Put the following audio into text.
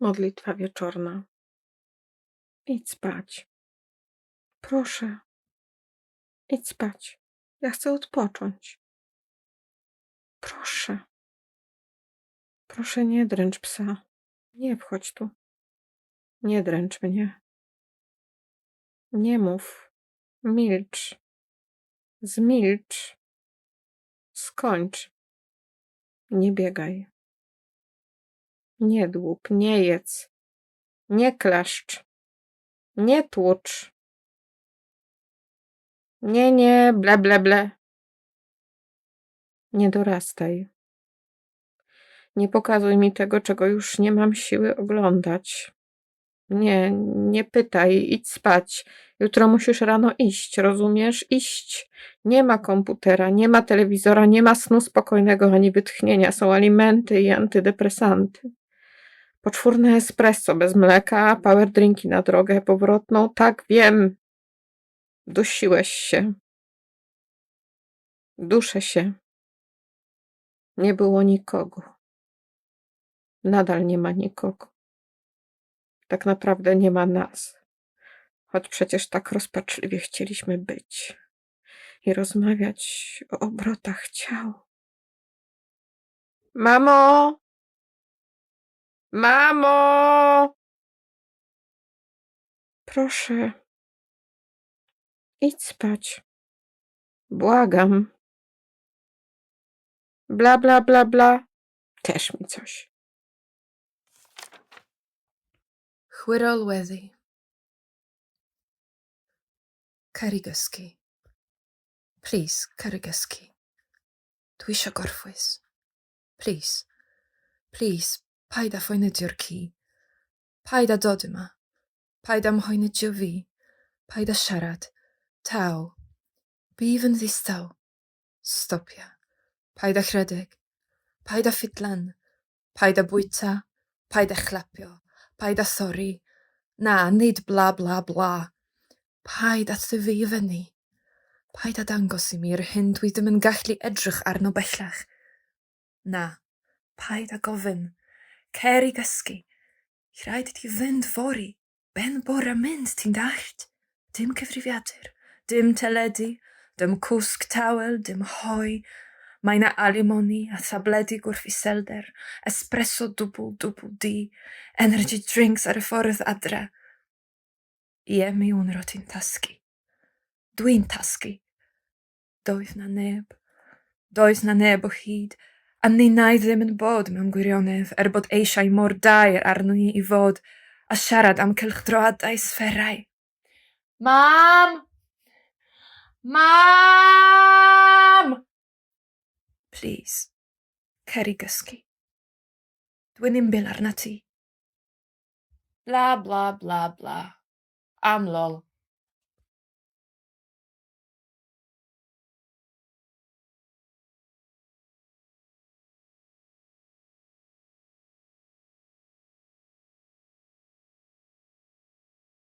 Modlitwa wieczorna. Idź spać. Proszę. Idź spać. Ja chcę odpocząć. Proszę. Proszę, nie dręcz psa. Nie wchodź tu. Nie dręcz mnie. Nie mów. Milcz. Zmilcz. Skończ. Nie biegaj. Nie dłub, nie jedz. Nie klaszcz. Nie tłucz. Nie, nie, ble, ble, ble. Nie dorastaj. Nie pokazuj mi tego, czego już nie mam siły oglądać. Nie, nie pytaj, idź spać. Jutro musisz rano iść, rozumiesz? Iść. Nie ma komputera, nie ma telewizora, nie ma snu spokojnego ani wytchnienia. Są alimenty i antydepresanty. Poczwórne espresso bez mleka, power drinki na drogę powrotną. Tak, wiem. Dusiłeś się. Duszę się. Nie było nikogo. Nadal nie ma nikogo. Tak naprawdę nie ma nas. Choć przecież tak rozpaczliwie chcieliśmy być i rozmawiać o obrotach ciał. Mamo! Mamo! Proszę, idź spać. Błagam. Bla, bla, bla, bla. Też mi coś. Chwyrol weddi. Cer i gysgu. Plîs, cer i gysgu. Dwi isio gorffwys. Plîs. Plîs, paid â phoenydio'r ci. Paid â dod yma. Paid â mhoenydio fi. Paid â siarad. Taw. Bydd yn ddistaw. Stopia. Paid â rhedeg. Paid â ffidlan. Paid â bwyta. Paid â chlapio. Paid â thorri. Na, nid bla bla bla. Paid â thyfu i fyny. Paid â dangos i mi yr hyn dwi ddim yn gallu edrych arno bellach. Na, paid â gofyn. Cer i gysgu. Rhaid i ti fynd fory. Ben bore mynd, ti'n dallt? Dim cyfrifiadur, dim teledu, dim cwsg tawel, dim hoe. Mae 'na alimony a thabledi gwrth-iselder, espresso dwbl dwbl D, energy drinks ar y ffordd adra. Ie, mi wn rot ti'n tasgu. Dwi'n tasgu. Doedd 'na neb. Does 'na neb o hyd, a ninnau ddim yn bod mewn gwirionedd, er bod eisiau mor daer arnon ni i fod a siarad am cylchdroadau sfferau. Mam! Mam! Plîs, cer i gysgu. Dwi'n ymbil arnat ti. Bla bla bla bla. Am lol.